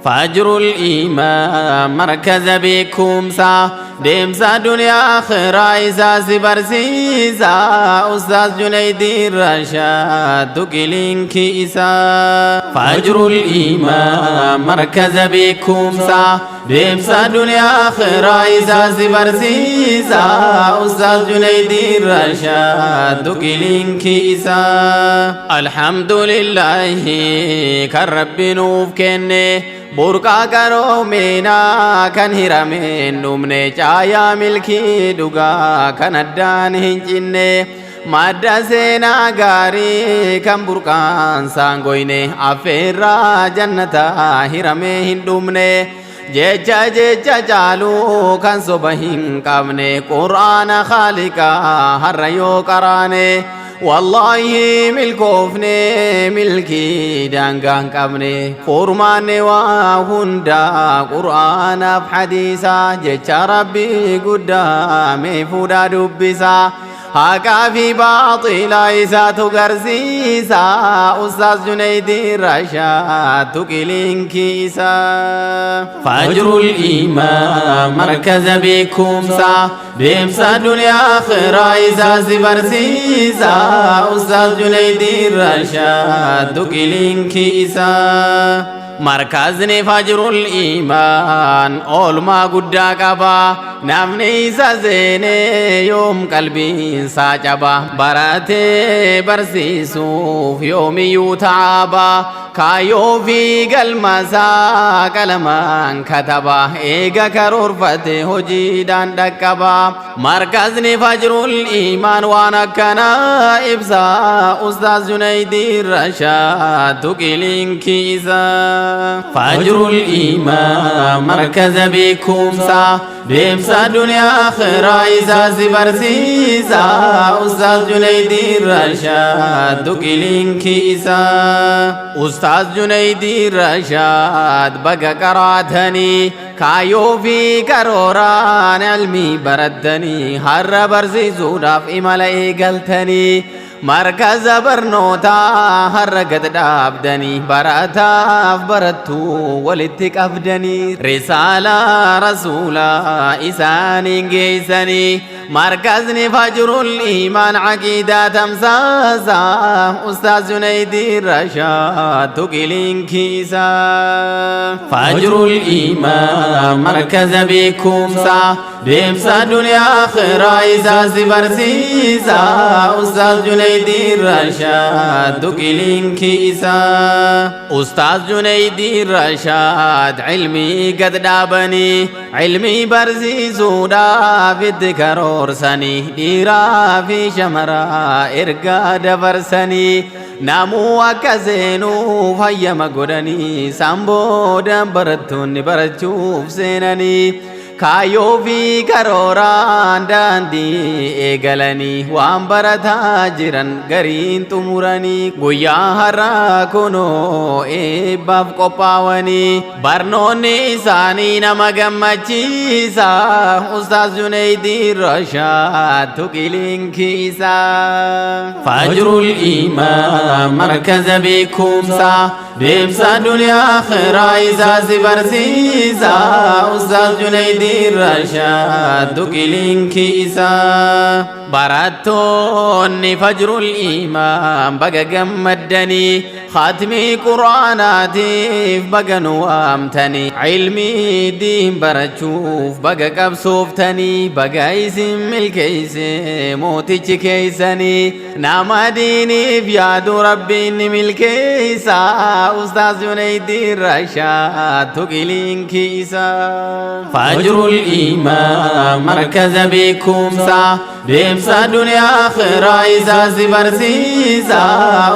Fajrul Iimaan markaza beekumsaa, deemsa duniyaa akhiraa isaa si barsiisa. Ustaaz Junaydiin Rashaad, tuqi liinkii isaa. Fajrul Iimaan markaza beekumsaa, deemsa duniyaa akhiraa isaa si barsiisa. Ustaaz Junaydiin Rashaad, tuqi liinkii isaa. Alhamdulillaahi kan Rabbi nuuf kenne, burqaa qaroominaa kan hirameen dhumne, caayaa milkii dhugaa kan addaan hin cinne, madda seenaa gaarii kan burqaan saangoyne, affeerraa jannataa hiramee hin dhumne, jecha jecha caaluu kan soba hin qabne, Qur'aana Khaaliqaa har'a yoo qaraane, wallaahi milkoofne milkii daangaa hin qabne. Furmaanne waa hundaa Qur'aanaaf hadiisa, jecha Rabbii guddaa mee fuudhaa dubbisaa. Haqaa fi baaxilaa isaatu garsiisa. Ustaaz Junaydiin Rashaad, tuqi liinkii isaa. Fajrul Iimaan markaza beekumsaa, deemsa duniyaa akhiraa isaa si barsiisa. Ustaaz Junaydiin Rashaad, tuqi liinkii isaa. Markazni Fajrul Iimaan oolmaa guddaa qaba. Namni isa seenee yoom qalbiinsaa caba? Baratee barsiisuuf yoomiyyuu taaba. Kaayyoo fi galmasaa qalamaan kataba. Eega karoorfate hojiidhaan dhaqqaba. Markazni Fajrul Iimaan waan akkanaa ibsa. Ustaaz Junaydiin Rashaad, tuqi liinkii isaa. Fajrul Iimaan markaza beekumsaa, deemsa duniyaa akhiraa isaa si barsiisa. Ustaaz Junaydiin Rashaad, tuqi liinkii isaa. Ustaaz Junaydiin Rashaad, baga qaraatanii, kaayyoo fi karooraan ilmii barattanii, har'a barsiisuudhaaf imala eegaltanii, markaza barnootaa har'a gad dhaabdanii, barataaf barattuu walitti qabdanii, risaalaa Rasuulaa isaaniin geessanii. Markazni Fajrul Iimaan aqiidaa tamsaasa. Ustaaz Junaydiin Rashaad, tuqi liinkii isaa. Fajrul Iimaan markaza beekumsaa, deemsa duniyaa akhiraa isaa si barsiisa. Ustaaz Junaydiin Rashaad, tuqi liinkii isaa. Ustaaz Junaydiin Rashaad ilmii gad dhaabanii, ilmii barsiisuudhaaf itti karoorsanii, dhiiraa fi shamaraa ergaa dabarsanii, namuu akka seenuuf hayyama godhanii, isaan booda barattoonni barachuuf seenanii, kaayyoo fi karooraan daandii eegalanii, waan barataa jiran gariin xumuranii, guyyaa har'aa kunoo eebbaaf qophaawanii, barnoonni isaanii nama gammachiisa. Ustaaz Junaydiin Rashaad, tuqi liinkii isaa. Fajrul Iimaan markaza beekumsaa, deemsa duniyaa akhiraa isaa si barsiisa. Ustaaz Junaydiin Rashaad, tuqi liinkii isaa. Barattoonni Fajrul Iimaan baga gammaddanii, khatmii Quraanaatiif baga nu waamtanii, ilmii diin barachuuf baga qabsooftanii, baga isin milkeeyse mootichi keeysanii. Nama diiniif yaadu Rabbiin ni milkeeysa. Ustaaz Junaydiin Rashaad, tuqi liinkii isaa. Fajrul Iimaan markaza beekumsaa, deemsa duniyaa akhiraa isaa si barsiisa.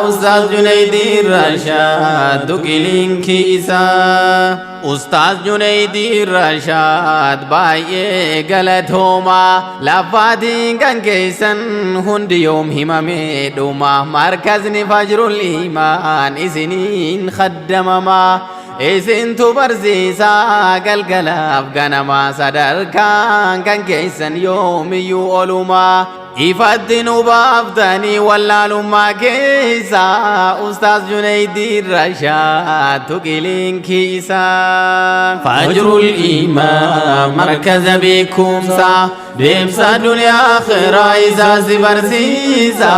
Ustaaz Junaydiin Rashaad, tuqi liinkii isaa. Ustaaz Junaydiin Rashaad, baay'ee galatooma. Lafaatiin kan keessan hundi yoom himamee dhuma? Markazni Fajrul Iimaan isiniin khaddamama. Isintu barsiisaa galgalaaf ganama, sadarkaan kan keessan yoomiyyuu oluma. Ifatti nu baaftanii wallaalummaa keessa, Ustaaz Junaydii Rashaad, tuqi liinkii isaa. Fajrul Imaan markaza beekumsa, deemsa duniyaa akhiraa isaa si barsiisa.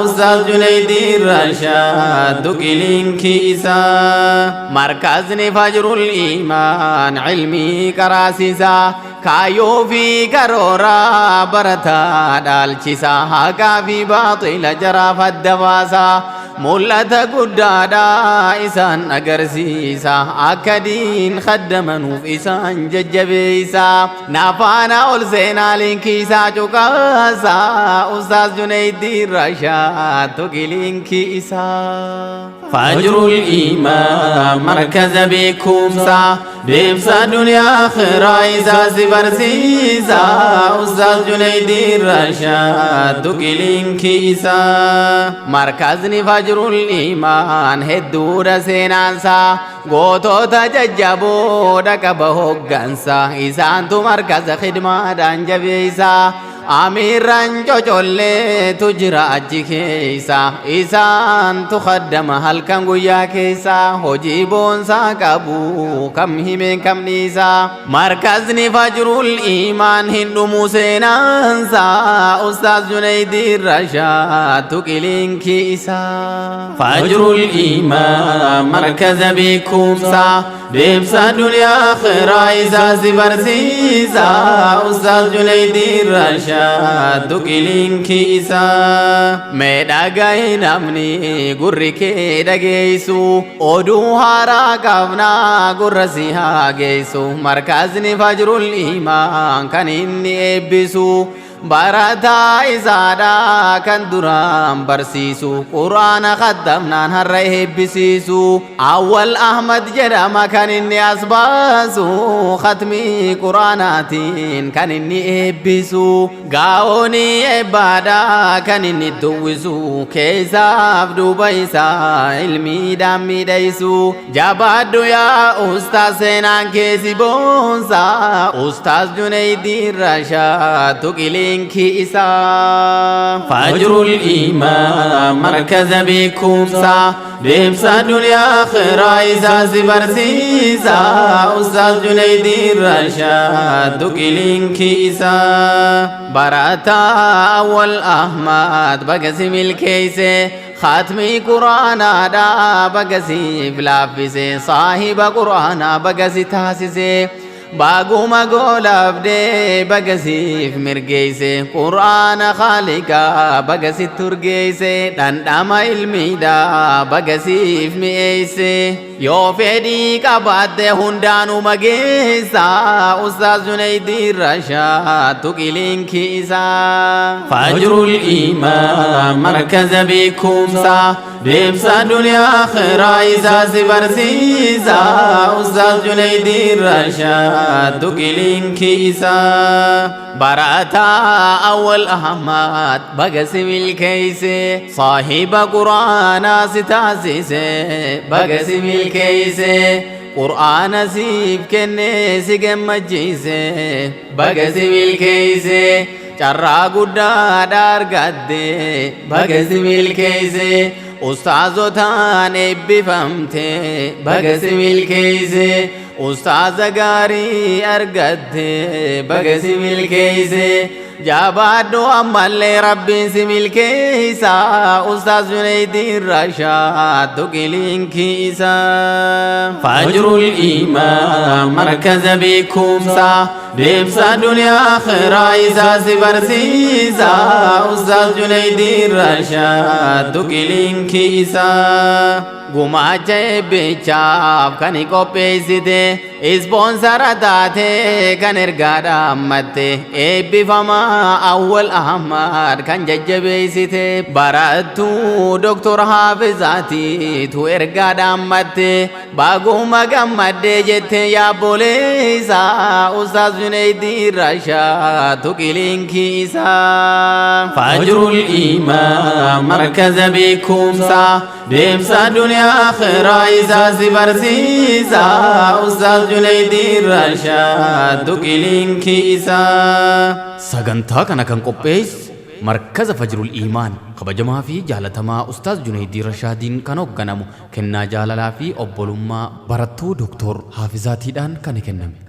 Ustaaz Junaydii Rashaad, tuqi liinkii isaa. Markazni Fajrul Imaan ilmii qaraasisa, kaayyoo fi karoora barataa dhaalchisa, haqaa fi baaxila jaraaf adda baasa, mul'ata guddaadha isaan agarsiisa, akka diin khaddamanuuf isaan jajjabeessa. Nafaana ol seenaa, liinkii isaa cuqaasa. Ustaaz Junaydii Rashaad, tuqi liinkii isaa. Fajrul Imaan markaza beekumsa, deemsa duniyaa akhiraa isaa si barsiisa. Ustaaz Junaydii Rashaad, tuqi liinkii isaa. Markazni Fajrul Imaan hedduudha seenaansaa, gootota jajjaboodha qaba hoggansa, isaantu markaza khidmaadhaan jabeessa. Amiirran cocolleetu jira achi keessa, isaantu khaddama halkan guyyaa keessa, hojii boonsaa qabu kam himeen kam dhiisa. Markazni Fajrul Imaan hin dhumu seenaansa. Ustaaz Junaydii Rashaad, tuqi liinkii isaa. Fajrul Imaan markaza beekumsa, deemsa duniyaa akhiraa isaa si barsiisa. Ustaaz Junaydii Rashaad, tuqi liinkii isaa. Mee dhagahi, namni gurri kee dhageessu, oduu haaraa qabnaa gurra si haa geessu. Markazni Fajrul Imaan kan inni eebbisu barataa isaadha kan duraan barsiisu, Quraana khattamnaan har'a eebbisiisu. Awwal Ahmad jedhama kan inni as baasu, khatmii Quraanaatiin kan inni eebbisu, gaa'onii eebbaadha kan inni duwwisu, keessaaf duuba isaa ilmiidhaan miidhaysu. Jabaadhu yaa ustaaz, seenaan keessi boonsa. Ustaaz Junaydii Rashaad, tuqi liinkii isaa. Fajrul Imaan markaza beekumsa, deemsa duniyaa akhiraa isaa si barsiisa. Ustaaz Junaydii Rashaad, tuqi liinkii isaa. Barataa Awwal Ahmad baga si milkeeyse, khatmii Quraanaadha baga siif laaffise, saahiba Quraanaa baga si taasise. Baaguma goolabdee baga siif mirgeeyse, Quraana Khaaliqaa baga si turgeeyse, dhandhama ilmiidha baga siif mi'eeyse. Yoo fedhii qabaatte hundaanuma geessa. Ustaaz Junaydii Rashaad, tuqi liinkii isaa. Fajrul Imaan markaza beekumsa, deemsa duniyaa akhiraa isaa si barsiisa. Ustaaz Junaydii Rashaad, tuqi liinkii isaa. Barataa Awwal Ahmad baga si milkeeyse, saahiba Quraanaa si taasise, baga si milkeeyse, Qur'aana siif kennee si gammachiise, baga si milkeeyse, carraa guddaadha argadde, baga si milkeeyse, ustaazotaan eebbifamte, baga si milkeeyse, ustaaza gaarii argatte, baga si milkeeyse. Jabaadhu, ammallee Rabbiin si milkeeysa. Ustaaz Junaydiin Rashaad, tuqi liinkii isaa. Fajrul Imaan markaza beekumsa, deemsa duniyaa akhiraa isaa si barsiisa. Ustaaz Junaydiin Rashaad, tuqi liinkii isaa. Gumaacha eebbichaaf kan qopheessite, ispoonsara taate kan ergaa dhaammatte, eebbifamaa Awwal Ahmad kan jajjabeessite, barattuu Doktor Haafizaatiitu ergaa dhaammatte, baguma gammaddee jette yaabboleessa. Ustaaz Junaydii Rashaad, tuqi liinkii isaa. Fajrul Imaan markaza beekumsa, deemsa duniyaa akhiraa isaa si barsiisa. Ustaaz Junaydii Rashaad, tuqi liinkii isaa. Sagantaa kana kan qopheesse Markaza Fajrul Iimaan kabajamaa fi jaalatamaa Ustaaz Junaydii Rashaadiin kan hoogganamu kennaa jaalalaa fi obbolummaa barattuu Doktor Haafizaatiidhaan kan kenname.